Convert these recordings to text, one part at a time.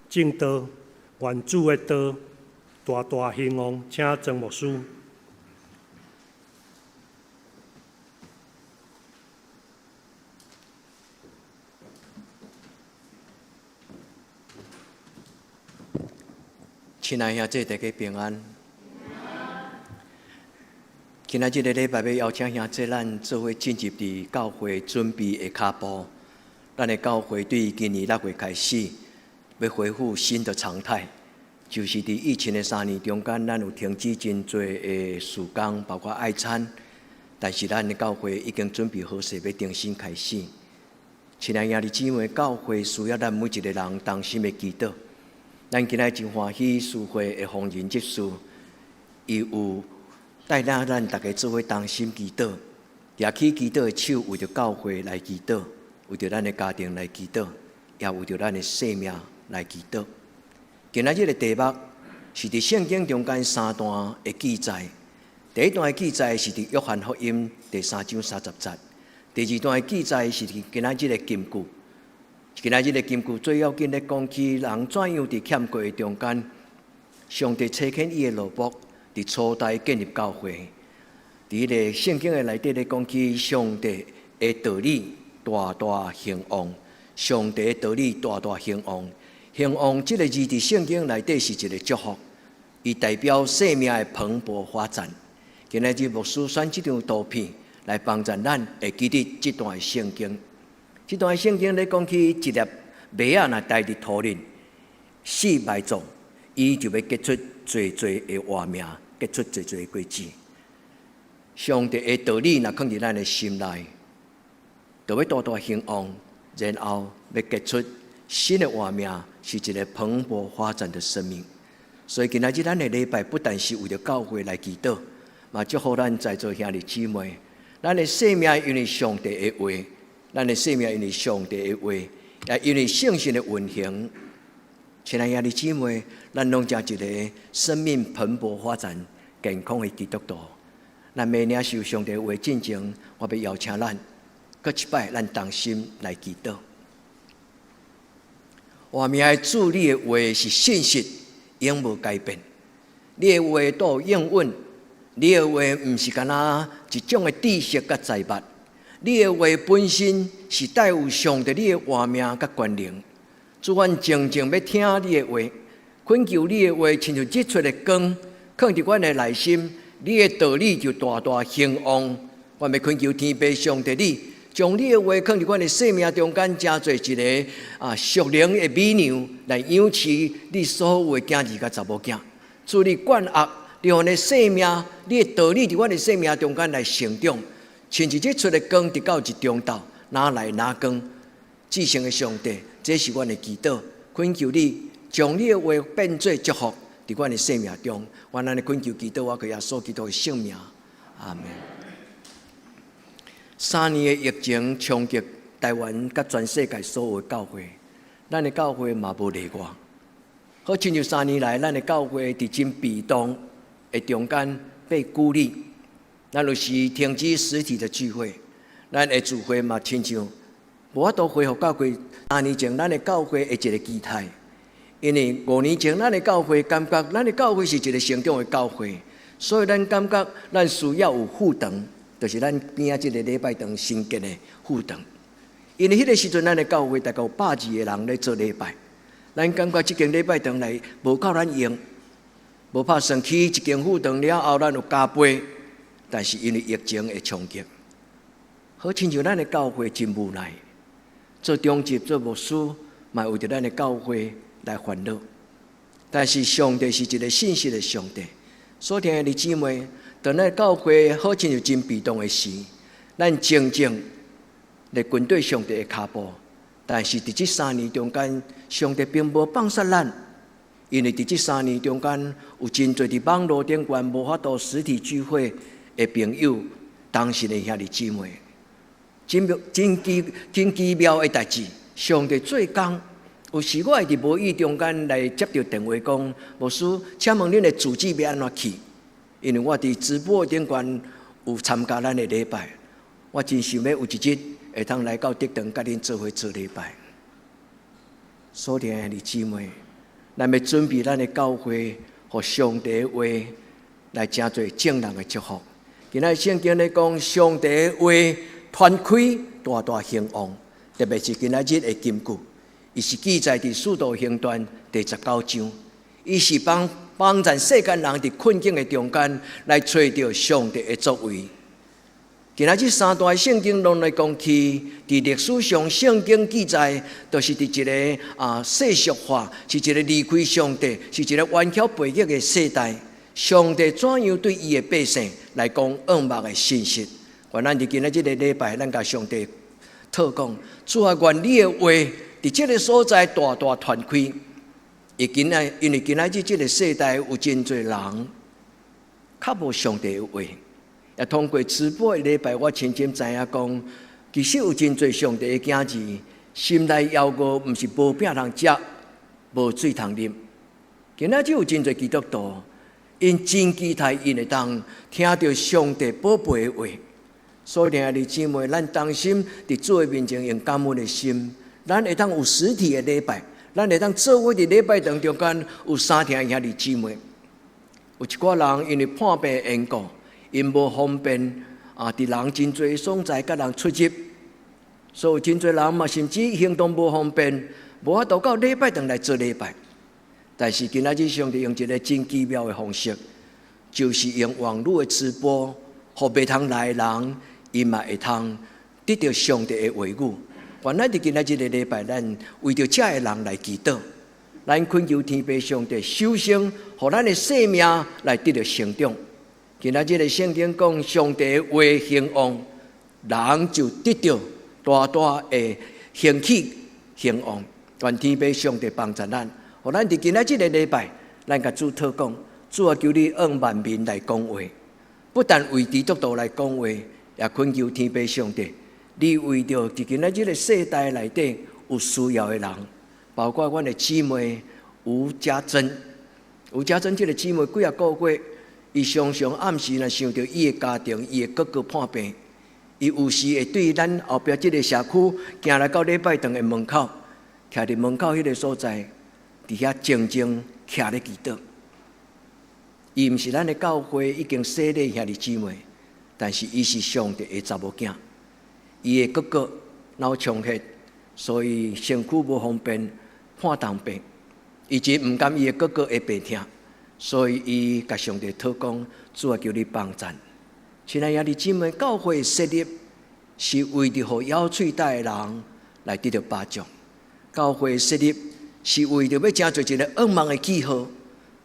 證道，願主的道大大興旺，請曾牧師。親愛兄弟，大家平安。今仔這个禮拜欲邀請兄弟咱做伙進入佇教會準備的跤步。咱的教會對今年6月開始，欲恢復新的常態，就是佇疫情的3年中間，咱有停止真濟的事工，包括愛餐。但是咱的教會已經準備好勢，欲重新開始。親愛兄弟姊妹，教會需要咱每一个人同心的祈禱。咱今仔真歡喜，司會的方仁執事，伊有帶領咱逐家做伙同心祈禱，舉起祈禱的手，為著教會來祈禱，為著咱的家庭來祈禱，也為著咱的生命來祈禱。今仔日的題目是佇聖經中間三段的記載。第一段的記載是佇約翰福音第三章30節，第二段的記載是佇今仔日的金句。今仔日的金句最要緊咧講起人怎樣佇欠過的中間，上帝差遣伊的奴僕佇初代建立教會。佇彼个聖經的內底咧講起上帝的道理大大興旺，上帝的道理大大興旺，興旺這个字佇聖經內底是一个祝福，伊代表生命的蓬勃發展。今仔日牧師選這張圖片來幫助咱會記得這段聖經。這段聖經咧講起一粒麥仔若埋佇土裡死埋葬，伊就欲結出濟濟的活命，結出濟濟的果子。上帝的道理若囥佇咱的心內，就欲大大興旺，然後欲結出新的活命，是一个蓬勃發展的生命。所以今仔日咱的禮拜不但是為著教會來祈禱，嘛祝福咱在座兄弟姊妹，咱的生命因為上帝的話。咱的生命因為上帝的話，也因為聖神的運行，親愛兄弟姊妹，咱攏成一个生命蓬勃發展、健康的基督徒。咱欲領受上帝話進前，我欲邀請咱，閣一擺，咱同心來祈禱。活命的主，你的話是信實，永無改變。你的話都有應允，你的話毋是干焦一種的知識佮財物。你的話本身是帶有上帝你的活命佮權能。主，阮靜靜欲聽你的話，懇求你的話，親像日出的光，囥佇阮的內心。你的道理就大大興旺。阮欲懇求天父上帝你，將你的話囥佇阮的生命中間，成做一个屬靈的米糧，來養飼你所有的囝兒佮查某囝。主你灌壓，你予阮的生命，你的道理佇阮的生命中間來成長。親像日出的光，直到日中晝，哪來哪光？至聖的上帝，這是阮的祈禱，懇求你將你的話變做祝福，佇阮的生命中。阮按呢懇求祈禱，我靠耶穌基督的聖名，阿門。3年的疫情衝擊台灣佮全世界所有的教會，咱的教會嘛無例外。好親像三年來，咱的教會佇真被動的中間被孤立。咱就是停止實體的聚會，咱的聚會嘛親像無法度恢復到過三年前咱的教會的一个期待。因為5年前咱的教會感覺咱的教會是一个成長的教會，所以咱感覺咱需要有副堂，就是咱邊仔這个禮拜堂新建的副堂。因為彼个時陣咱的教會大概有120個人咧做禮拜，咱感覺這間禮拜堂內無夠咱用，無拍算起一間副堂了後，咱有加倍。但是因為疫情的衝擊，好親像咱的教會真無奈，做長執做牧師，嘛為著咱的教會來煩惱。但是上帝是一个信實的上帝，所聽的姊妹，當咱教會好親像真被動的時，咱靜靜來跟對上帝的跤步。但是佇這三年中間，上帝並無放捨咱，因為佇這三年中間，有真濟佇網路頂懸無法度實體聚會的朋友，同心的兄弟姊妹，真妙、真奇、真奇妙的代誌。上帝做工，有時我會佇無意中間來接著電話講，牧師，請問恁的住址欲按怎去？因為我佇直播頂懸有參加咱的禮拜，我真想欲有一日會通來到德堂，佮恁做伙做禮拜。所聽的兄弟姊妹，咱欲準備咱的教會，予上帝的話來成做眾人的祝福。今仔聖經咧講，上帝的話傳開，大大興旺。特別是今仔日的金句，伊是記載佇使徒行傳第19章，伊是幫幫助世間人佇困境的中間來揣著上帝的作為。今仔這三段聖經攏來講起，佇歷史上聖經記載，就是佇一个世俗化，是一个離開上帝，是一个頑強背逆的世代。上帝怎樣對伊的百姓來講仰望的信息？願咱佇今仔這个禮拜，咱共上帝禱講，主啊，願你的話佇這个所在大大傳開。因為今仔日這个世代有真濟人較無上帝的話。也通過直播的禮拜，我深深知影講，其實有真濟上帝的囝兒，心內猶閣毋是無餅通食，無水通啉。今仔日有真濟基督徒，𪜶真期待𪜶會當聽著上帝寶貝的話。所以，兄弟姊妹，咱同心佇主的面前用感恩的心，咱會當有實體的禮拜，咱會當做伙佇禮拜堂中間有三聽兄弟姊妹。有一寡人因為破病的緣故，𪜶無方便啊！佇人真濟所在，佮人出入，所以真濟人嘛，甚至行動無方便，無法度到禮拜堂來做禮拜。但是今仔日上帝用一个真奇妙的方式，就是用網路的直播，予袂通來的人，伊嘛會通得著上帝的話語。願咱佇今仔這个禮拜，咱為著遮的人來祈禱，咱懇求天父上帝，首先予咱的生命來得著成長。今仔這个聖經講，上帝的話興旺，人就得著大大的興起興旺。願天父上帝幫助咱，予咱佇今仔這个禮拜，咱共主禱講，主啊，求你向萬民來講話，不但為基督徒來講話，也懇求天父上帝，你為著佇今仔這个世代內底有需要的人，包括阮的姊妹吳家珍，吳家珍這个姊妹幾仔個月，伊常常暗時若想著伊的家庭，伊的哥哥破病，伊有時會對咱後壁這个社區行來到禮拜堂的門口，徛佇門口彼个所在，佇遐靜靜徛咧祈禱。伊毋是咱的教會已經洗禮兄弟姊妹，但是伊是上帝的查某囝。伊的哥哥腦充血，所以身軀無方便，破重病，伊真毋甘伊的哥哥會病疼。所以，伊共上帝禱講，主啊，求你幫贊。親愛兄弟姊妹，教會設立是為著予枵喙焦的人來得著飽足。教會設立是為著欲成做一个仰望的記號。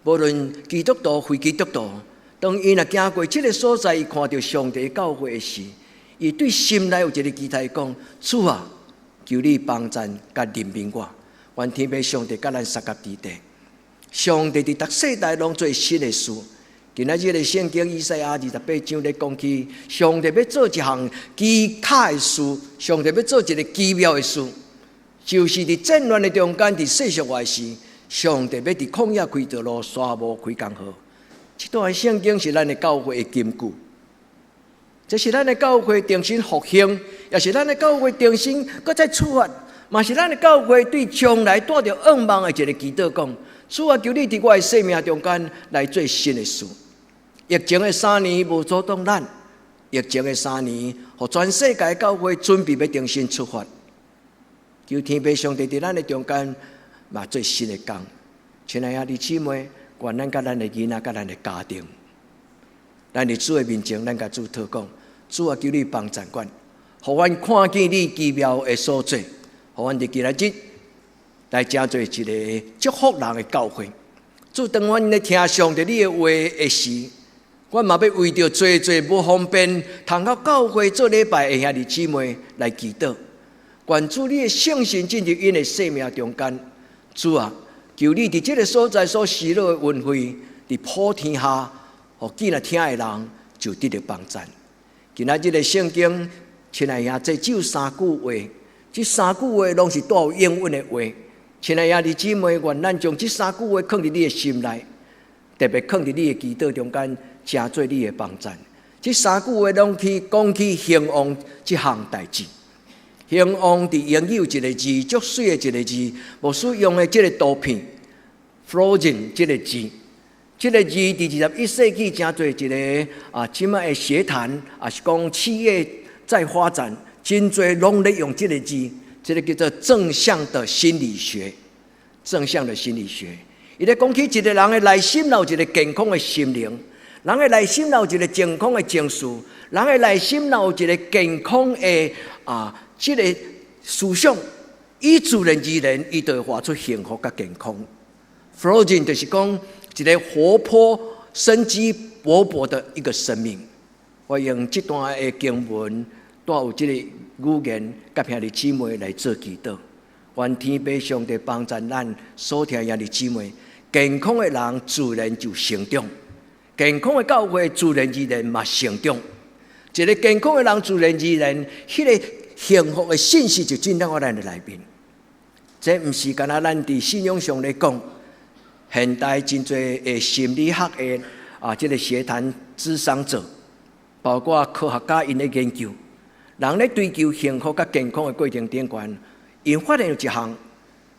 無論基督徒、非基督徒，當𪜶若行過這个所在，伊看著上帝教會的時，伊對心內有一个期待，講：主啊，求你幫贊佮憐憫我。願天父上帝佮咱相佮佇地。上帝佇逐世代攏做新的事。今仔日的聖經以賽亞28章咧講起，上帝欲做一項奇巧的事，上帝欲做一个奇妙的事，就是佇戰亂的中間，佇世俗化時，上帝欲佇曠野開道路，沙漠開江河。這段聖經是咱的教會的金句，這是咱的教會重新復興，也是咱的教會重新閣再出發，嘛是咱的教會對將來帶著仰望的一个祈禱講。主啊，求你佇我的生命中間來做新的事。疫情的三年無阻擋咱，疫情的三年，予全世界教會準備欲重新出發。求天父上帝佇咱的中間嘛做新的工。親愛兄弟姊妹，願咱佮咱的囡仔、佮咱的家庭，咱佇主的面前，咱共主禱講：主啊，求你幫贊阮，予阮看見你奇妙的所作，予阮佇今仔日來成做一个祝福人的教會。主，當阮咧聽上帝你的話的時，阮嘛欲為著濟濟無方便，通到教會做禮拜的兄弟姊妹來祈禱。願主你的聖神進入𪜶的生命中間。主啊，求你佇這个所在所施落的恩惠，佇普天下，予見來聽的人就得著幫贊。今仔日的聖經，親愛兄弟，只有三句話，這三句話攏是帶有應允的話。親愛兄弟姊妹，願咱將這三句話囥佇你的心內，特別囥佇你的祈禱中間，成做你的幫贊。這三句話攏去講起興旺這項代誌。興旺佇英語有一个字，足媠的一个字，牧師用的這个圖片， ，flourishing 這个字，這个字佇21世紀誠濟一个啊，這擺的學壇，也是講企業在發展，真濟攏咧用這个字，這个叫做正向的心理學。正向的心理學，伊咧講起一个人的內心有一个健康的心靈，人的內心有一个健康的情緒，人的內心有一个健康的啊，這个思想，伊自然而然，伊就會活出幸福佮健康。Flourishing 就是講一个活潑、生機勃勃的一個生命。我用這段的經文，帶有這个語言，佮兄弟姊妹來做祈禱。願天父上帝幫助咱所聽兄弟姊妹，健康的人自然就成長，健康的教會自然而然嘛成長。一個健康的人自然而然，彼个幸福的信息就進到咱的內面。這毋是干焦咱佇信仰上來講，現代真濟的心理學的啊，這个學壇諮商者，包括科學家𪜶咧研究，人咧追求幸福佮健康的過程頂懸，𪜶發現有一項，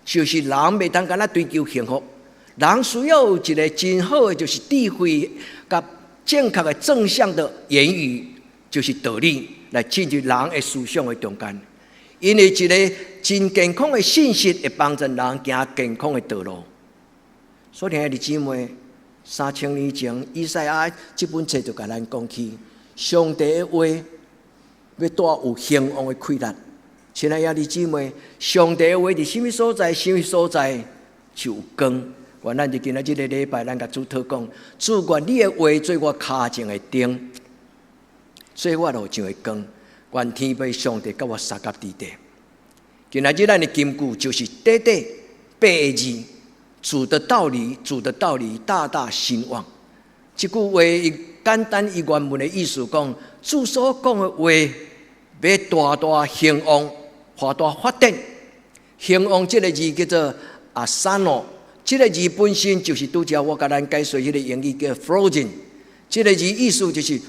就是人袂當干焦追求幸福，人需要有一个真好的，就是智慧佮正確的正向的言語，就是道理來進入人的思想的中間。因為一个真健康的信息會幫助人行健康的道路。所以，兄弟姊妹，3000年前，以賽亞這本冊就共咱講起，上帝的話欲帶有興旺的氣力。親愛兄弟姊妹，上帝的話佇啥物所在？啥物所在就有光。願咱佇今仔這个禮拜，咱共主禱講：主，願你的話做我跤前的燈，做我路上的光。願天父上帝佮我相佮佇地。今仔日咱的金句就是短短八个字：主的道理，主的道理大大興旺。這句話伊簡單，伊原文的意思講，主所講的話欲大大興旺，大大發展。興旺這个字叫做阿薩諾，這个字本身就是拄才我共咱解說彼个英語叫 flourishing。這个字意思就是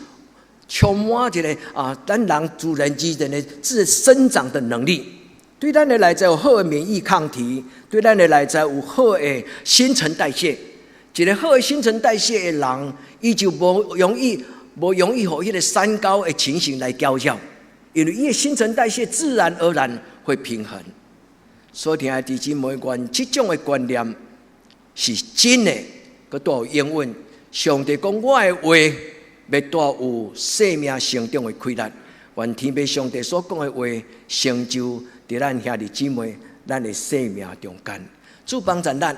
充滿一个啊，咱人自然而然的自生長的能力，對咱的內在有好的免疫抗體，對咱的內在有好的新陳代謝。一个好的新陳代謝的人，伊就無容易予彼个三高的情形來攪擾，因為伊的新陳代謝自然而然會平衡。所以，兄弟姊妹，願這種的觀念是真的，閣帶有應允。上帝講我的話，欲帶有生命成長的氣力。願天父上帝所講的話，成就佇咱兄弟姊妹咱的生命中間。主幫助咱。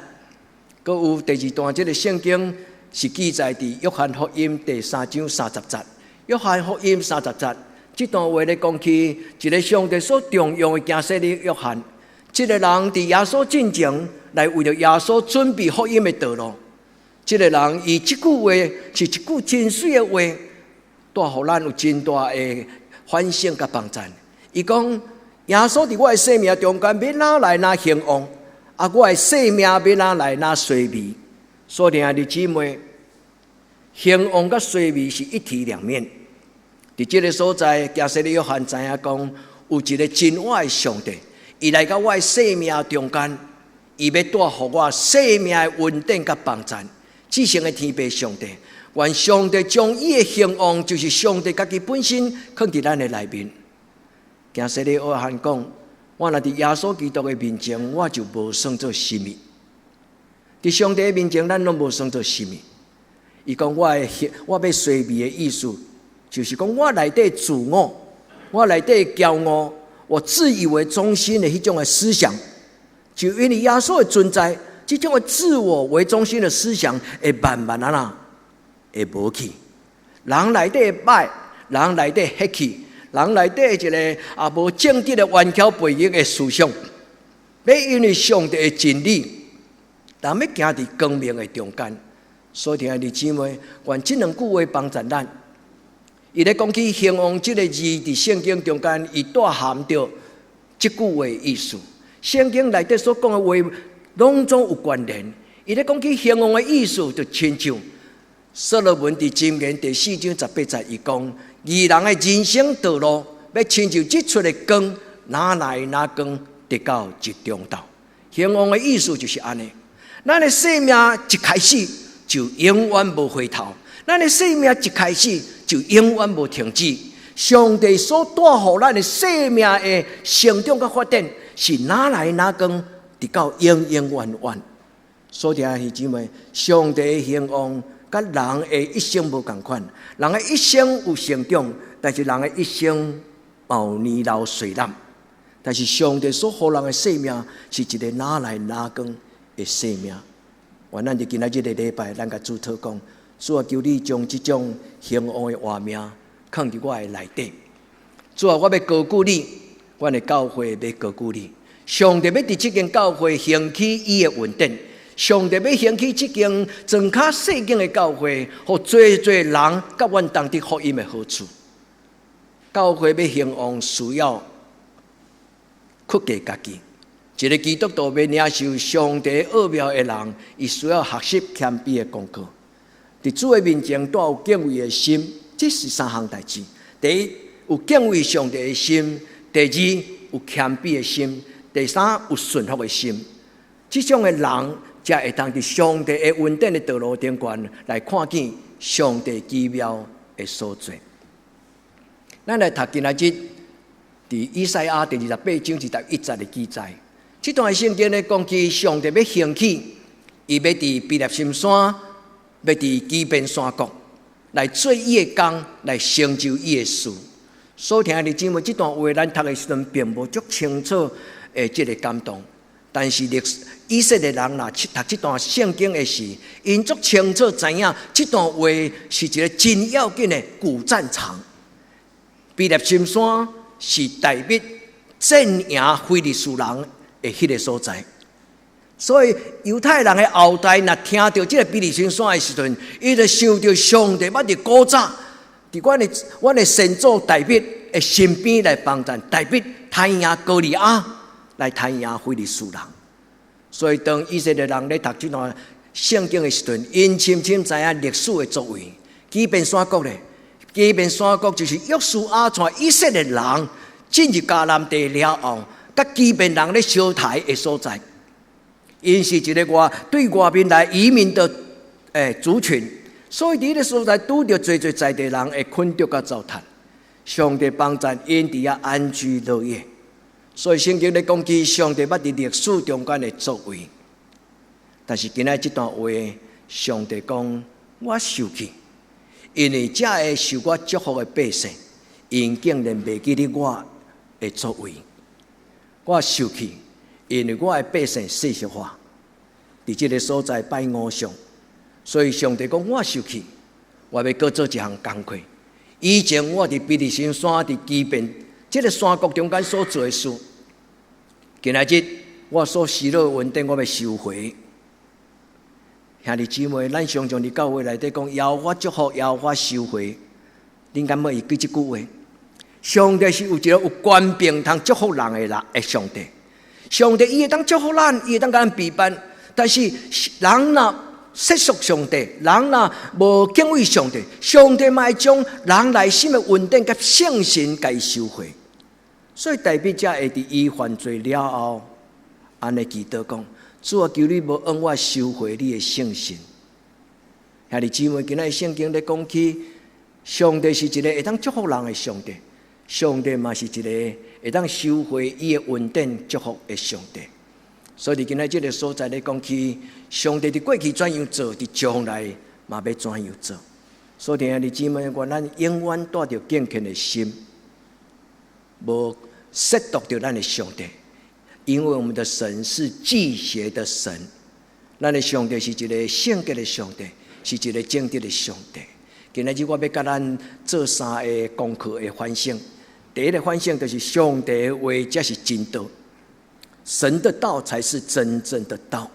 閣有第二段，這个聖經是記載佇約翰福音第三章三十節。約翰福音三十節，這段話咧講起一个上帝所重用的驚洗禮約翰，這个人佇耶穌進前來為著耶穌準備福音的道路。這个人伊這句話是一句真媠的話，帶予咱有真大的反省佮幫助。伊講耶穌佇我的生命中間，欲哪來哪興旺，啊，我的生命欲哪來哪衰微。所以，兄弟姊妹，興旺佮衰微是一體兩面。佇這个所在，驚洗禮約翰知影講，有一个真活的上帝，伊來到我的生命中間，伊欲帶予我生命的穩定佮幫助。至聖的天父上帝，願上帝將伊的興旺，就是上帝家己本身，囥佇咱的內面。驚洗禮約翰講，我若佇耶穌基督的面前，我就無算做啥物。佇上帝的面前，咱攏無算做啥物。伊講我的我欲衰微的意思，就是講我內底自我，我內底驕傲，我自以為中心的彼種的思想，就因為耶穌的存在，這種的自我為中心的思想會慢慢按怎會無去。人內底歹，人內底血氣，人內底一个啊無正直的頑強背逆的思想，欲因為上帝的真理，人欲行佇光明的中間。所以，兄弟姊妹，願這兩句話幫助咱。伊咧講起興旺這个字，佇聖經中間，伊帶含著這句話意思。聖經內底所講的話，攏總有關聯。伊咧講起興旺的意思，就親像所羅門佇箴言第四章十八節，伊講：義人的人生道路，欲親像日出的光，愈來愈光，直到日中晝。興旺的意思就是按呢。咱的生命一開始就永遠無回頭，咱的生命一開始就永遠無停止。上帝所帶予咱的生命的成長佮發展，是哪來哪光，直到永永遠遠。所以兄弟姊妹，上帝的興旺佮人的一生無仝款，人的一生有成長，但是人的一生有年老衰老。但是上帝所予人的生命是一个哪來哪光的生命。願咱佇今仔日這個禮拜，咱共主禱告，主啊，求你將這種興旺的活命囥佇我的內底。主啊，我欲高舉你，阮的教會欲高舉你。上帝欲佇這間教會興起伊的恩典，上帝欲興起這間莊跤細間的教會，予濟濟人佮阮同得福音的好處。教會欲興旺，需要克制家己。一個基督徒欲領受上帝奧妙的人，伊需要學習謙卑的功課。佇主的面前帶有敬畏的心，這是三項代誌。第一，有敬畏上帝的心；第二，有謙卑的心；第三，有順服的心。這種的人，才會當佇上帝的恩典的道路頂懸來看見上帝奇妙的所作。咱來讀今仔日佇以賽亞第28章21節的記載。這段聖經咧講起上帝欲興起，伊欲佇非利士山，欲佇基遍山谷來做伊的工，來成就伊的事。所聽的姊妹，這段話咱讀的時陣並無足清楚的這个感動。但是歷史以色列人若讀這段聖經的時，𪜶足清楚知影這段話是一个真要緊的古戰場。非利士山是大衛戰贏非利士人的彼个所在，所以猶太人的後代若聽著這个非利士山的時陣，伊就想著上帝捌佇古早，佇阮的先祖大衛的身邊來幫贊，大衛刣贏歌利亞，來刣贏非利士人。所以當以色列人咧讀這段聖經的時陣，𪜶深深知影歷史的作為。基遍山谷咧，基遍山谷就是約書亞帶以色列人進入迦南地了後，佮基遍人咧相刣的所在。𪜶是一个外對外面來移民的族群，所以佇彼个所在拄著濟濟在地人的困著佮糟蹋。上帝幫贊𪜶佇遐安居樂業。所以聖經咧講起上帝捌佇歷史中間的作為。但是今仔這段話，上帝講我受氣，因為這个受我祝福的百姓，𪜶竟然袂記得我的作為。我受氣，因為我的百姓世俗化，佇這个所在拜偶像，所以上帝講我受氣，我欲閣做一項工課。以前我佇非利士山佇基遍這个山谷中間所做的事，今仔日我所失落的恩典，我欲收回。兄弟姊妹，咱常常佇教會內底講，耶和華祝福，耶和華收回。恁敢會記這句話？上帝是有一个有權柄通祝福人的人的上帝。上帝伊會當祝福咱，伊會當共咱陪伴。但是人若世俗上帝，人若無敬畏上帝，上帝嘛會將人內心的恩典佮聖神共伊收回。所以大衛才會佇伊犯罪了後，按呢祈禱講：主啊，求你無向我收回你的聖神。兄弟姊妹，今仔聖經咧講起，上帝是一个會當祝福人的上帝，上帝嘛是一个會當收回伊的恩典祝福的上帝。所以，今仔這个所在咧講起，上帝佇過去怎樣做，佇將來嘛欲怎樣做。所以，兄弟姊妹，願咱永遠帶著敬虔的心，無褻瀆著咱的上帝，因為我們的神是忌邪的神，咱的上帝是一个聖潔的上帝，是一个正直的上帝。今仔日我欲共咱做三个功課的反省。第一个反省就是上帝的話才是真道，神的道才是真正的道。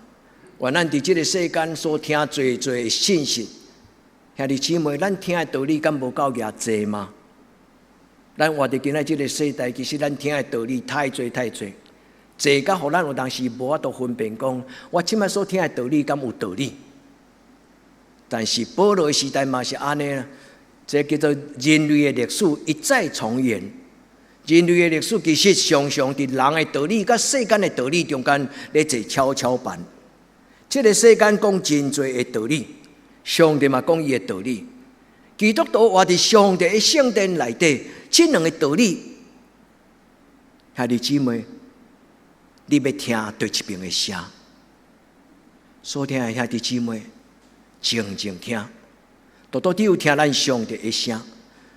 願咱佇這个世間所聽濟濟信息，兄弟姊妹，咱聽的道理敢無夠額濟嗎？咱活佇今仔這个世代，其實咱聽的道理太濟太濟，濟到予咱有當時無法度分辨講，我這擺所聽的道理敢有道理？但是保羅的時代嘛是按呢啦，這叫做人類的歷史一再重演。人類的歷史其實常常佇人的道理佮世間的道理中間咧坐蹺蹺板。這个世間講真濟的道理，上帝嘛講伊的道理。基督徒活佇上帝的聖殿內底，這兩个道理，兄弟姊妹，你欲聽佗一爿的聲？所聽的兄弟姊妹，靜靜聽，獨獨只有聽咱上帝的聲。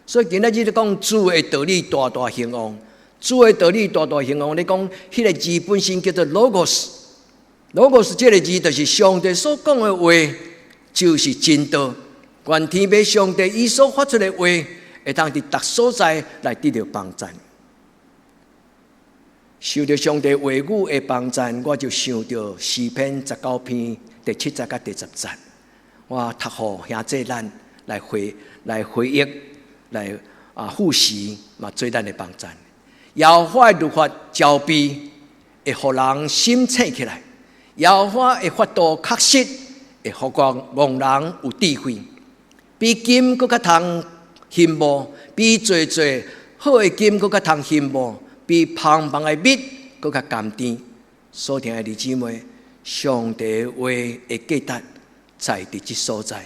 所以今仔日咧講主的道理大大興旺，主的道理大大興旺。你講彼个字本身叫做 logos，logos 這个字就是上帝所講的話，就是真道。願天父上帝伊所發出的話，會當佇逐所在來得著幫贊。受著上帝話語的幫贊，我就想著詩篇19篇第7節佮第10節，我讀予兄弟咱來回憶，來復習嘛，做咱的幫贊。耶和華的律法焦備，會予人心醒起來；耶和華的法度確實，會予戇人有智慧。比金閣較通欣慕，比濟濟好的金閣較通欣慕，比芳芳的蜜閣較甘甜。所聽的弟姊妹，上帝話的價值在佇這所在。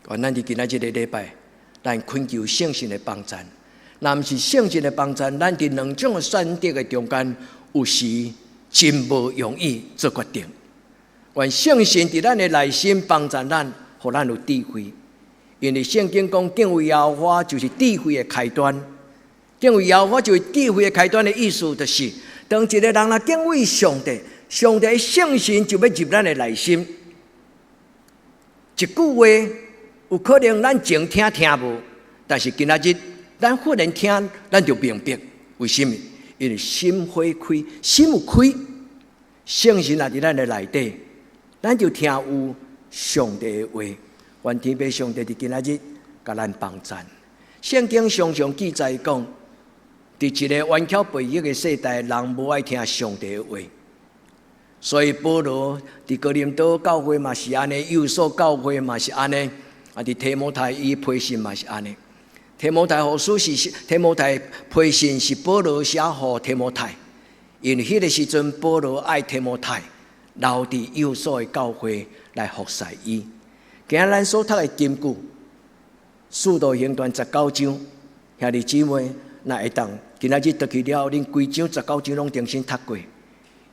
願咱佇今仔這个禮拜，咱懇求聖神的幫贊。若毋是聖神的幫贊，咱佇兩種的選擇的中間，有時真無容易做決定。願聖神佇咱的內心幫贊咱，予咱有智慧。因為聖經講敬畏耶和華就是智慧的開端。敬畏耶和華就是智慧的開端的意思，就是當一个人若敬畏上帝，上帝的聖神就欲入咱的內心。一句話有可能咱前聽聽無，但是今仔日咱忽然聽，咱就明白為啥物？因為心花開，心有開，聖神若佇咱的內底，咱就聽有上帝的話。願天父上帝佇今仔日共咱幫贊。聖經常常記載講，佇一个頑巧悖逆的世代，人無愛聽上帝的話。所以保羅佇哥林多教會嘛是按呢，以弗所教會嘛是按呢，佇提摩太伊批信嘛是按呢。提摩太後書是提摩太批信是保羅寫予提摩太，因為彼个時陣保羅愛提摩太留佇以弗所的教會來服侍伊。今仔咱所讀的金句，使徒行傳十九章，兄弟姊妹，若會當今仔日轉去了後，恁規章十九章攏重新讀過，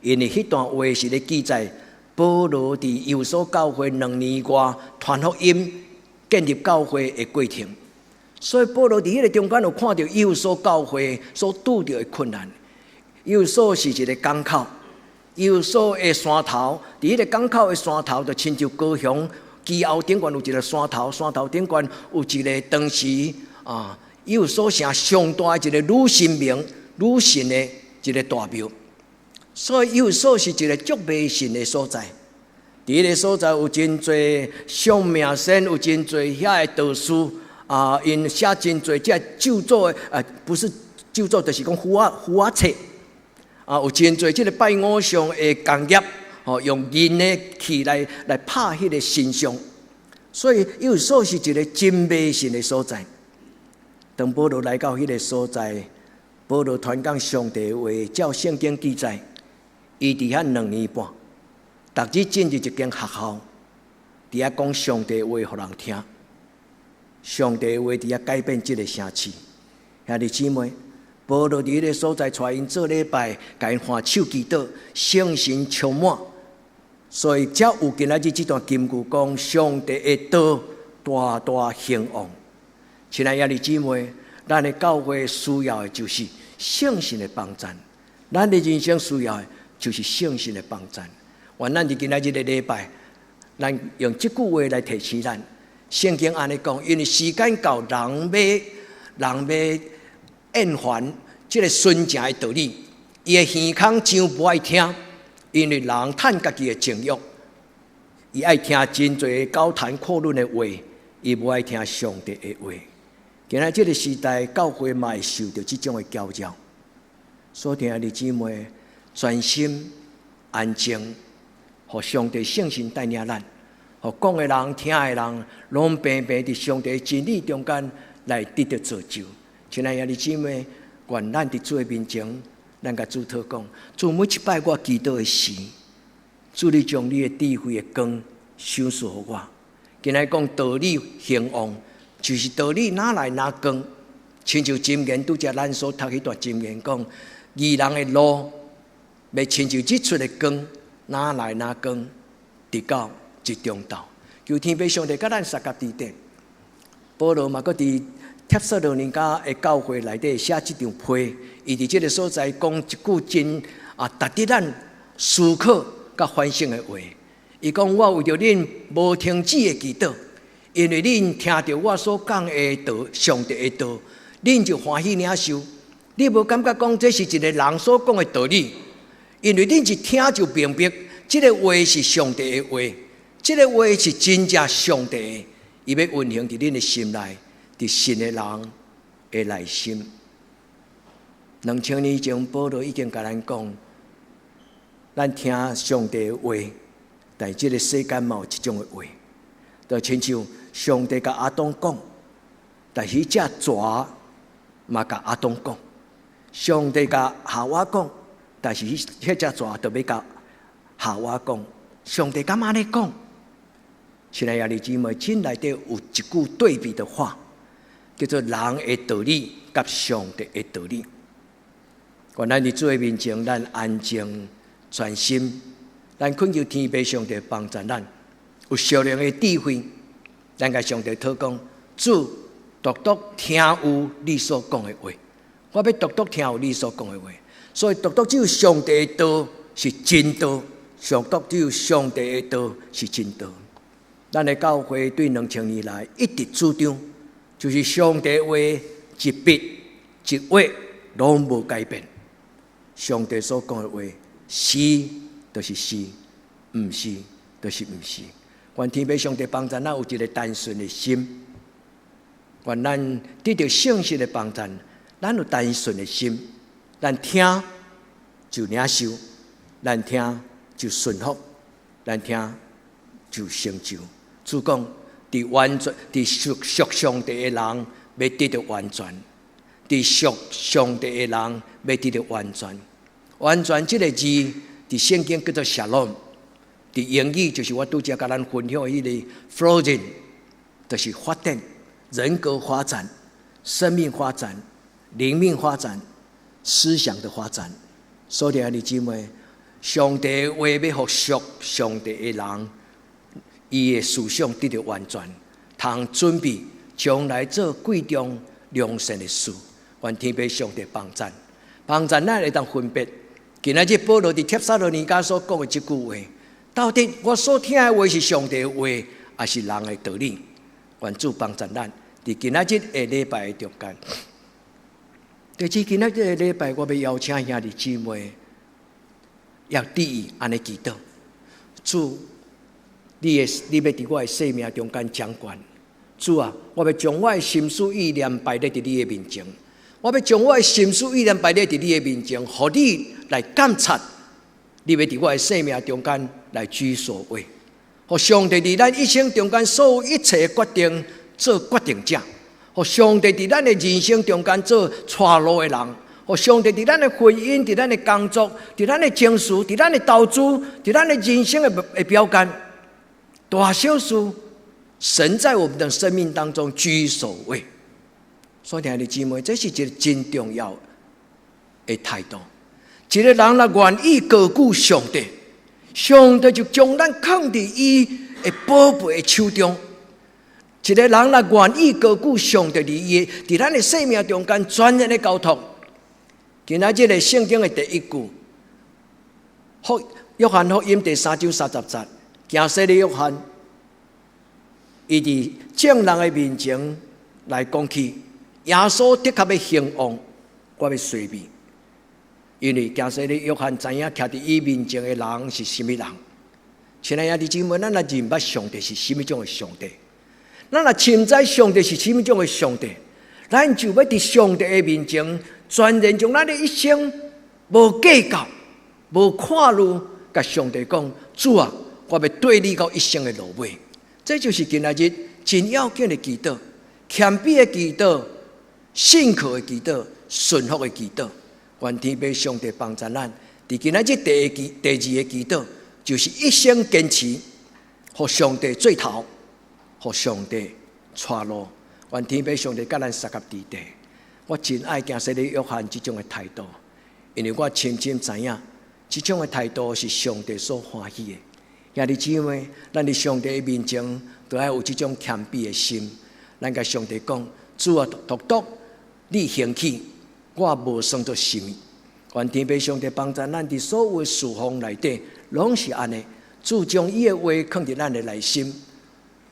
因為彼段話是咧記載保羅佇以弗所教會2年外傳福音、建立教會的過程。所以保羅佇彼个中間有看著以弗所教會所拄著的困難。以弗所是一个港口，以弗所的山頭，佇彼个港口的山頭，就親像高雄基澳頂懸有一个山頭，山頭頂懸有一个當時以弗所城上大的一个女神明、女神的一个大廟。所以以弗所是一个足迷信的所在。佇彼个所在有真濟相命仙，有真濟遐的道士𪜶寫真濟這咒詛的，不是咒詛，就是講符仔冊有真濟這个拜偶像的工業，用銀的器來拍彼个神像，所以以弗所是一个真迷信的所在。當保羅來到彼个所在，保羅傳講上帝話，照聖經記載，伊佇遐2年半，逐日進入一間學校，佇遐講上帝話予人聽。上帝話佇遐改變這个城市。兄弟姊妹，保羅佇彼个所在帶𪜶做禮拜，共𪜶按手祈禱，聖神充滿，所以才有今仔日這段金句講上帝的道大大興旺。親愛兄弟姊妹，咱的教會需要的就是聖神的幫贊，咱的人生需要的就是聖神的幫贊。願咱佇今仔日的禮拜，咱用這句話來提醒咱。聖經按呢講，因為時間到，人欲厭煩這个純正的道理，伊的耳孔將無愛聽，因為人趁家己的情欲，伊愛聽真濟高談闊論的話，伊無愛聽上帝的話。今仔這个時代，教會嘛會受著這種的攪擾。所聽的姊妹，專心安靜，予上帝聖神帶領咱，予講的人、聽的人，攏平平佇上帝真理中間來得著造就。親愛的姊妹，願咱佇主的面前，咱共主禱告。主，每一擺我祈禱的時，主，你將你的智慧的光賞賜予我。今仔講道理興旺，就是道理哪來哪光。親像箴言拄才咱所讀彼段箴言講，義人的路，欲親像日出的光，哪來哪光，直到日中晝。求天父上帝佮咱相佮佇頂。保羅嘛，閣佇帖撒羅尼迦的教會內底寫這張批，伊佇這个所在講一句真啊，值得咱思考佮反省的話。伊講，我為著恁無停止的祈禱，因為恁聽著我所講的道，上帝的道，恁就歡喜領受。你無感覺講這是一个人所講的道理，因為恁一聽就明白，這个話是上帝的話，這个話是真正上帝的，伊欲運行佇恁的心內，佇信的人的內心。2000年前，保羅已經共咱講，咱聽上帝的話，但這个世間嘛有這種的話，就親像上帝共亞當講，但彼隻蛇嘛共亞當講；上帝共夏娃講，但是彼隻蛇就欲共夏娃講。上帝敢按呢講？親愛的姊妹，這內底有一句對比的話，叫做人的道理佮上帝的道理。願咱佇主的面前，咱安靜專心，咱懇求天父上帝幫助咱，有屬靈的智慧，咱共上帝禱講，主，獨獨聽有你所講的話，我欲獨獨聽有你所講的話。所以獨獨只有上帝的道是真道，獨獨只有上帝的道是真道。咱的教會對2000年來一直主張，就是上帝話一筆一畫攏無改變。上帝所講的話是就是是，毋是就是毋是。願天父上帝幫助咱有一个單純的心，願咱得著聖神的幫助，咱有單純的心，咱聽就領受，咱聽就順服，咱聽就成就。主講，佇完全佇屬屬上帝的人，欲得著完全；佇屬上帝的人，欲得著完全。完全這个字，佇聖經叫做 shalom，佇英語就是我拄才共咱分享的彼个 flourishing，就是發展、人格發展、生命發展、靈命發展、思想的發展。所以，兄弟姊妹，上帝話欲予屬上帝的人，伊的思想得著完全，通準備將來做貴重良善的事。願天父上帝幫贊，幫贊咱會當分別。今仔日保羅佇帖撒羅尼迦所講的這句話，到底我所聽的話是上帝的話，抑是人的道理？願主幫贊咱，佇今仔日的禮拜的中間。第二，今仔日的禮拜，我欲邀請兄弟姊妹，要注意按呢祈禱，主，你欲佇我的生命中間掌權。主啊，我欲將我的心思意念擺佇你的面前，我欲將我的心思意念擺佇你的面前，予你來監察，你欲佇我的生命中間來居首位，予上帝佇咱一生中間所有一切的決定做決定者，予上帝佇咱的人生中間做帶路的人，予上帝佇咱的婚姻、佇咱的工作、佇咱的情緒、佇咱的投資、佇咱的人生的標桿，大小事，神在我們的生命當中居首位。所以，兄弟姊妹，這是一个真重要的態度。一个人若願意高舉上帝，上帝就將咱囥佇伊的寶貝的手中。一个人若願意高舉上帝佇伊佇咱的生命中間全然的交託。今仔這个聖經的第一句，約翰福音第三章三十節，行洗禮約翰，伊佇眾人的面前來講起，耶穌的確欲興旺，我欲衰微。因為行洗禮約翰知影徛佇伊面前的人是啥物人。親愛的兄弟姊妹，咱若認捌上帝是啥物種的上帝，咱若深知上帝是啥物種的上帝，咱就欲佇上帝的面前，全然將咱的一生無計較、無看慮，共上帝講：主啊，我欲綴你到一生的落尾。這就是今仔日真要緊的祈禱，謙卑的祈禱，信靠的祈禱，順服的祈禱。願天父上帝幫助咱，佇今仔日第二個祈禱，就是一生堅持，予上帝做頭，予上帝帶路。願天父上帝佮咱相佮佇底。我真愛行洗禮約翰這種的態度，因為我深深知影，這種的態度是上帝所歡喜的。兄弟姊妹，咱佇上帝的面前，都愛有這種謙卑的心。咱共上帝講：主啊，獨獨你興起，我無算做啥物。願天父上帝幫助咱佇所有的事奉內底，攏是按呢。主將伊的話囥佇咱的內心，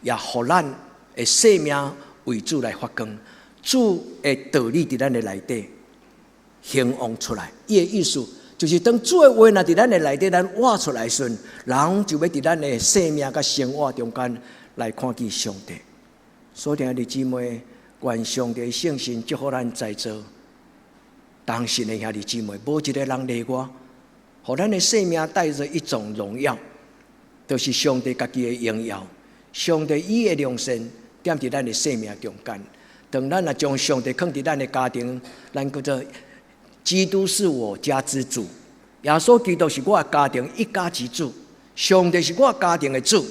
也予咱的生命為主來發光。主的道理佇咱的內底興旺出來。伊的意思就是，當主的話若佇咱的內底，咱活出來時，人就欲佇咱的生命佮生活中間來看見上帝。所以兄弟姊妹，願上帝聖神祝福咱在座同信的兄弟姊妹，無一个人例外，予咱的生命帶著一種榮耀，就是上帝家己的榮耀。上帝伊的良善踮佇咱的生命中間。當咱若將上帝囥佇咱的家庭，咱叫做基督是我家之主，耶穌基督是我的家庭一家之主，上帝是我家庭的主。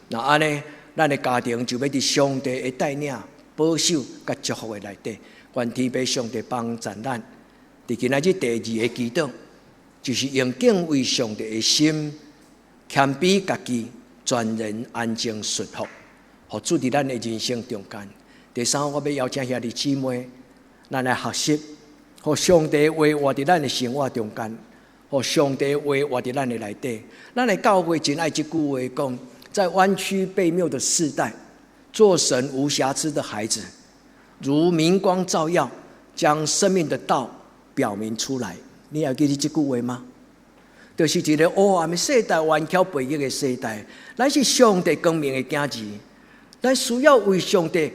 若按呢，咱的家庭就欲佇上帝的帶領、保守佮祝福的內底。願天父上帝幫助咱。佇今仔日第二个祈禱，就是用敬畏上帝的心，謙卑家己，全然安靜順服，予主佇咱的人生中間。第三，我欲邀請兄弟姊妹，咱來學習，予上帝話活佇咱的生活中間，予上帝話活佇咱的內底。咱的教會真愛這句話講，在彎曲悖謬的世代，做神無瑕疵的孩子，如明光照耀，將生命的道表明出來。你還記得這句話嗎？就是一个黑暗的世代，彎曲悖逆的世代，咱是上帝光明的囝兒，咱需要為上帝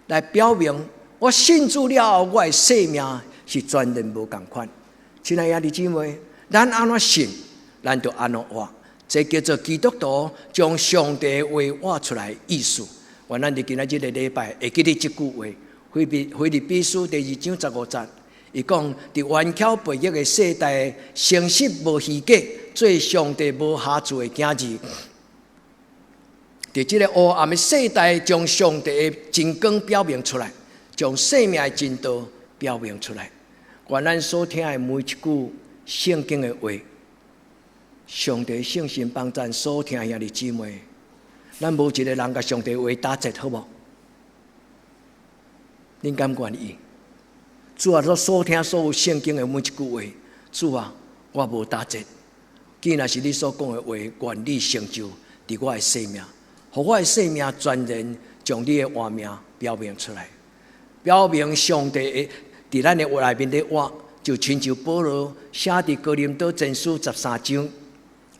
來表明，我信主了後，我的生命是全然無仝款。親愛兄弟姊妹，咱按怎信，咱就按怎活。這叫做基督徒將上帝的話活出來意思。願咱佇今仔這个禮拜會記得這句話，腓立比書第二章15節，伊講佇彎曲悖逆的世代，誠實無虛假，做上帝無瑕疵的囝兒。佇這个黑暗的世代，將上帝的真光表明出來，將生命的真道表明出來。願咱所聽的每一句聖經的話，上帝聖神幫咱所聽兄弟姊妹，咱無一个人共上帝話打折，好無？恁敢願意？主啊，我所聽所有聖經的每一句話，主啊，我無打折。既然是你所講的話，願你成就佇我的生命，予我的生命全然將你的活命表明出來，表明上帝的佇咱的話內面咧活，就親像保羅寫佇哥林多前書13章，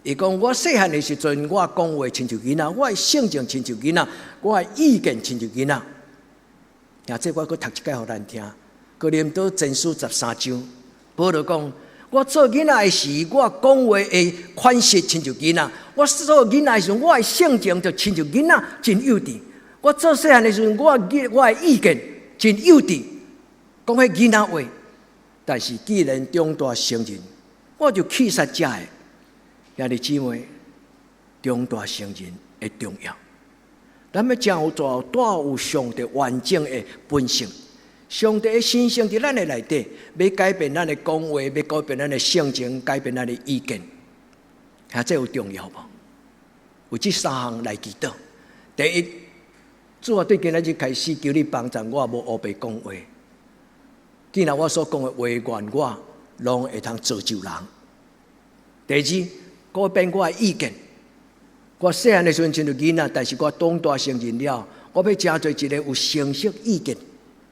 伊講我細漢的時陣，我講話親像囡仔，我的性情親像囡仔，我的意見親像囡仔。啊，這我閣讀一擺予咱聽。哥林多前書十三章，保羅講：我做囡仔的時，我講話的款式親像囡仔；我做囡仔的時，我的性情就親像囡仔，真幼稚。我做細漢的時陣，我的意見真幼稚，講彼囡仔話。但是既然長大成人，我就棄殺這个。兄弟姊妹，長大成人的重要。咱欲成做帶有上帝完整的本性，上帝的神性佇咱的內底，欲改變咱的講話，欲改變咱的性情，改變咱的意見，啊，這有重要無？為這三項來祈禱。第一，主啊，對今仔日開始，求你幫助我，無烏白講話。既然我所講的話，願我攏會通造就人。第二，改變我的意見。我細漢的時陣親像囡仔，但是我長大成人了，我欲成做一个有成熟意見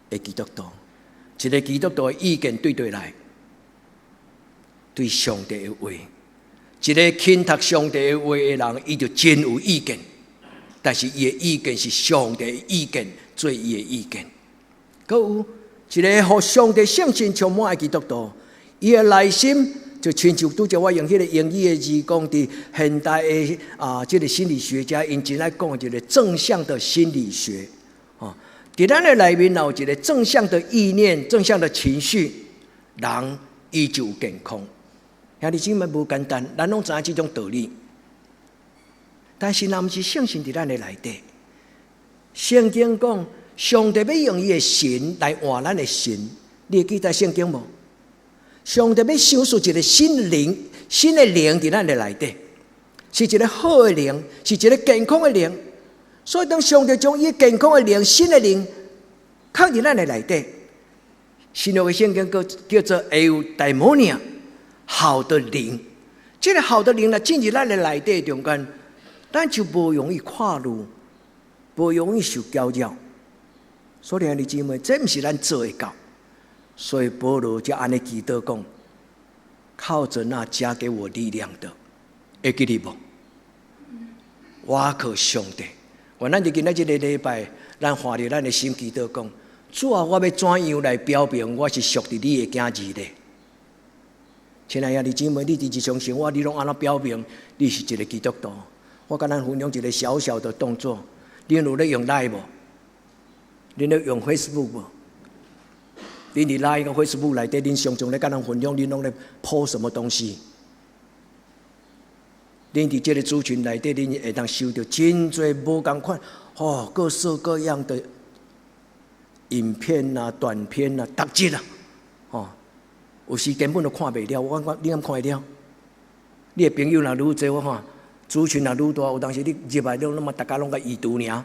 的基督徒。一个基督徒的意見對佗來？對上帝的話。一个肯讀上帝的話的人，伊就真有意見。但是伊的意見是上帝的意見，做伊的意見。閣有一个予上帝聖神充滿的基督徒，伊的內心就親像拄才我用彼个英語的字講，佇現代的啊，這个心理學家𪜶真愛講一个正向的心理學。哦，佇咱的內面有一个正向的意念、正向的情緒，人伊就有健康。兄弟姊妹無簡單，咱攏知影這種道理。但是若毋是聖神佇咱的內底，聖經講上帝欲用伊的神來換咱的神，你會記得聖經無？上帝欲賞賜一个新靈，新的靈佇咱的內底，是一个好的靈，是一个健康的靈。所以當上帝將伊健康的靈、新的靈放佇咱的內底，新約的聖經閣叫做 eudaimonia，好的靈。這个好的靈若進入咱的內底中間，咱就無容易跨入，無容易受攪擾。所以兄弟姊妹，這毋是咱做會到。所以保羅才按呢祈禱講：靠著那加給我力量的，會記得無？我靠上帝。願咱佇今仔這个禮拜，咱懷著咱的心祈禱講：主啊，我欲怎樣來表明我是屬佇你的囝兒咧？親愛兄弟姊妹，你佇日常生活，你攏按怎表明你是一个基督徒？我共咱分享一个小小的動作，恁有咧用 Line 無？恁咧用 Facebook 無？恁佇 Line 佮 Facebook 內底，恁常常咧共人分享，恁攏咧 po 什麼東西？恁佇這个族群內底，恁會當收著真濟無仝款，哦，各式各樣的影片啊、短片啊、逐日啊，哦，有時根本都看袂了。我講你敢看會了？你的朋友若愈濟，我看族群若愈大，有當時你入來攏嘛，逐家攏共已讀爾，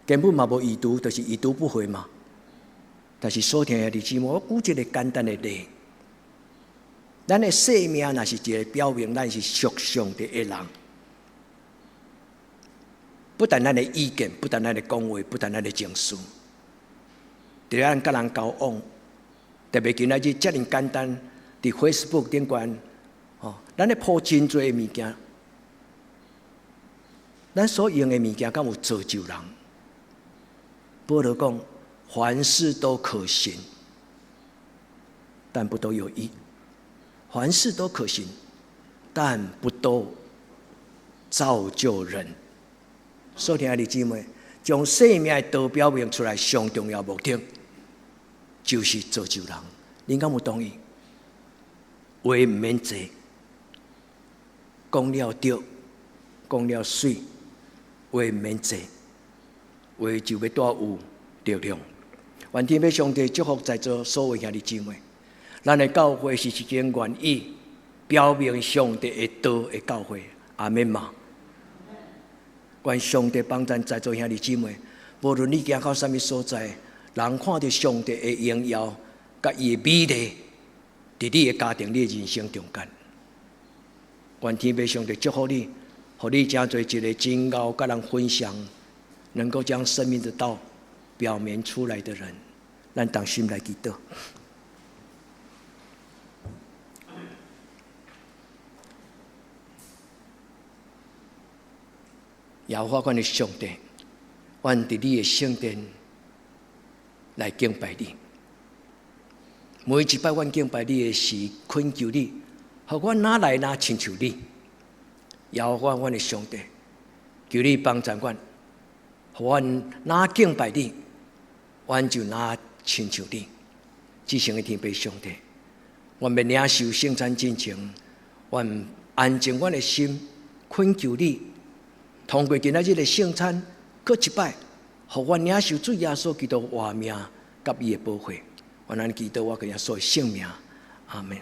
根本嘛無已讀，就是已讀不回嘛。但是所聽的弟姊妹，我舉一个簡單的例，咱的生命若是一个表明咱是屬上帝的人，不但咱的意見，不但咱的講話，不但咱的情緒，佇咱佮人交往，特別今仔日遮爾簡單，佇 Facebook 頂懸，吼，咱咧 po 真濟的物件，咱所用的物件敢有造就人？保羅講，凡事都可行，但不都有益；凡事都可行，但不都造就人。所以，兄弟姊妹，將生命的道表明出來，上重要目的就是造就人。恁敢有同意？話毋免濟，講了對，講了媠，話毋免濟，話就欲帶有力量。願天父上帝祝福在座所有兄弟姊妹。咱的教會是一間願意表明上帝的道的教會，阿們嗎？願上帝幫咱在座兄弟姊妹，無論你行到啥物所在，人看著上帝的榮耀，佮伊的美麗，佇你的家庭、你的人生中間。願天父上帝祝福你，予你成做一个真𠢕佮人分享，能夠將生命的道表明出來的人。咱同心來祈禱。耶和華阮的上帝，阮佇你的聖殿來敬拜你。每一擺阮敬拜你的時，懇求你，予阮若來若親像你。耶和華阮的上帝，求你幫助阮，予阮若敬拜你，阮就若親像你。至聖的天父上帝，阮欲領受聖餐進前，阮安靜阮的心，懇求你，通過今仔日的聖餐，閣一擺，予阮領受主耶穌基督活命佮伊的寶血。阮按呢祈禱，我奉耶穌的聖名，阿門。